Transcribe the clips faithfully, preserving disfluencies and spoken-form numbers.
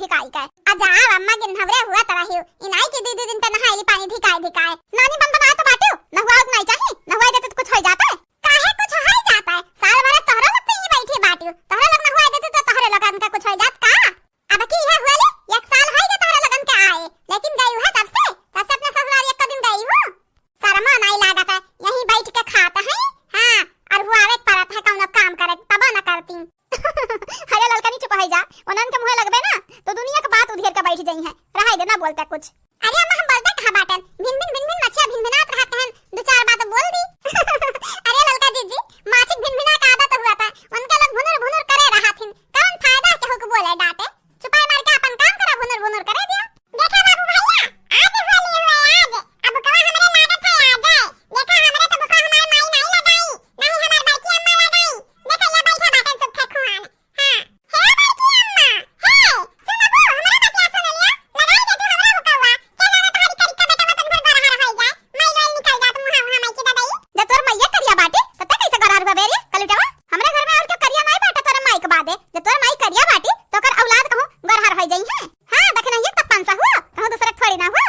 धिकाई के। आ जा अम्मा, गिन्हवरे हुआ तरह ही। इनाई के दू दू दिन पे नहाइली पानी धिकाए धिकाए। नानी बन बनाए तो बाटियो, नहुआ नहीं चाही, नहुआ देते तो कुछ हो जाता है। काहे कुछ हो जाता है? साल भर तोहरा लोग तो ही बैठी बाटियो, तोहरा लोग नहुआ देते तो तोहरे लोगन का कुछ हो जात का? अब की यह हुआ ले, एक साल होई के तोहरा लोगन के आए, लेकिन गई हुआ तब से, तब से अपने ससुराल एक दिन गई हूँ। शर्मा नहीं लागत है, यहीं बैठ के खात है। हाँ, और हुआवे के परत है कौनो काम करे, तब न करती। अरे ललकनी चुप है जा, उन्हन के मुँहे लगबे ना तो दुनिया के बात उधेर के बैठ जाई है। रहाई दे, ना बोलते कुछ। अरे अम्मा, हम बोलते कहाँ बाटन, भिन भिन भिन भिन मछिया भिनभिनात रहत हन, दो चार बात बोल दी। अरे ललका जीजी, माछी के भिनभिना का आदत हुआ था, उनका लोग भुनुर भुनुर करे रहत हिन, कौन फायदा केहू के बोले डांटे, चुपाई मार के अपन काम करा, भुनुर भुनुर करे दिया। देखा बाबू भैया, आज होली हुआ आज, अब बुकवा हमरे लागत है आ जाए। देखा हमरे तो बुकवा हमार माई नहीं लगाई, नहीं हमार बड़की अम्मा लगाई। देखा ये बैठा बाटन सुखे खुआन। हाँ। हे बड़की अम्मा, हे, सुनबू, हमरे बतिया सुन लिया, लगाई दे तू हमरा बुकवा। के जाने तोहरी करिका बेटवा तन भर गरहर होई जाए, माई लोल निकल जात मुहा उहा माई के ददई। जब तोर मैया करिया बाटे, त ते कैसे गरहर हुआ बे रे, कलुटवा? हमरे घर में और क्यों करिया नहीं बाटे तोरे माई के बादे? जब तोर माई करिया बाटे, तो ओकर औलाद कहूँ गरहर होई जाई है। हाँ, देखे नहीं है, तब पाँच सौ हुआ, कहूँ दूसरे थोड़ी ना हुआ।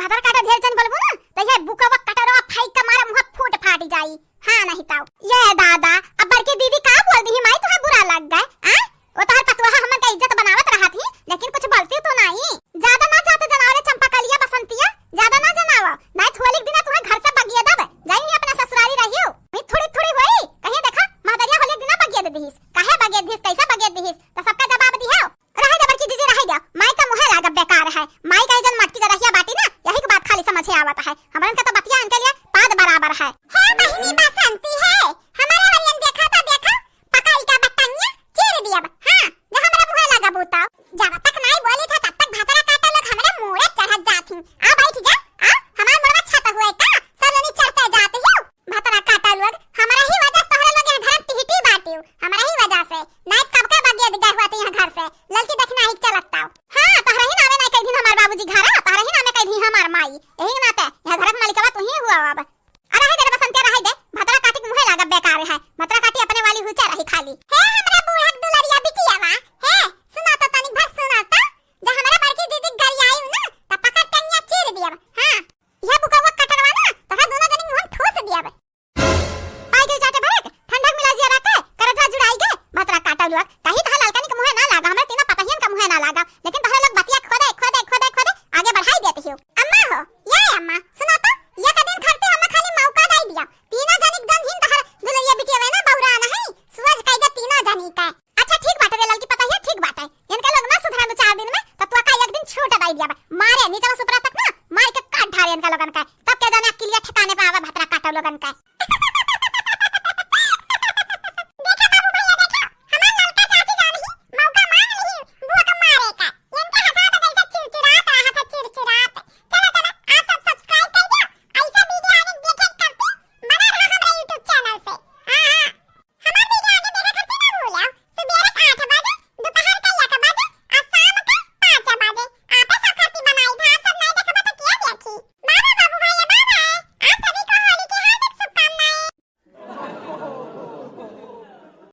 भदर काटा ढेर जन बोलबू ना, तो ये बुकवा कटरवा फाइक के मारे मुँह फूट फाट जाई। हाँ, नहीं ताऊ। ये दादा, अब बड़की दीदी का बोल दी, माई तुहा बुरा लग गए, आ? वो तोहर पतोहा हमन का इज्जत बनावत रहत ही, लेकिन कुछ बोलती तो नहीं। ज्यादा ना जाते जनावरे चंपा कलिया बसंतिया, ज्यादा ना जनावा, नहीं तो होली के दिना तुहे घर से बगिया दब, जाई नहीं अपना ससुरारी रहियो। नहीं थोड़ी थोड़ी होई, कहीं देखा, महदरिया होली के दिना बगिया दे दीस। काहे बगिया दीस, कैसे बगिया दीस, तो सबका जवाब दिहो। रहे दे बड़की जीजी, रहे दे। माई का मुँहे लागब बेकार है। माई का ये जन मटकी गदहिया बाटी ना, यही की बात खाली समझे आवत है। हमरन का तो बतिया इनके लिए पाद बराबर है। हे बहिनी बसंती है,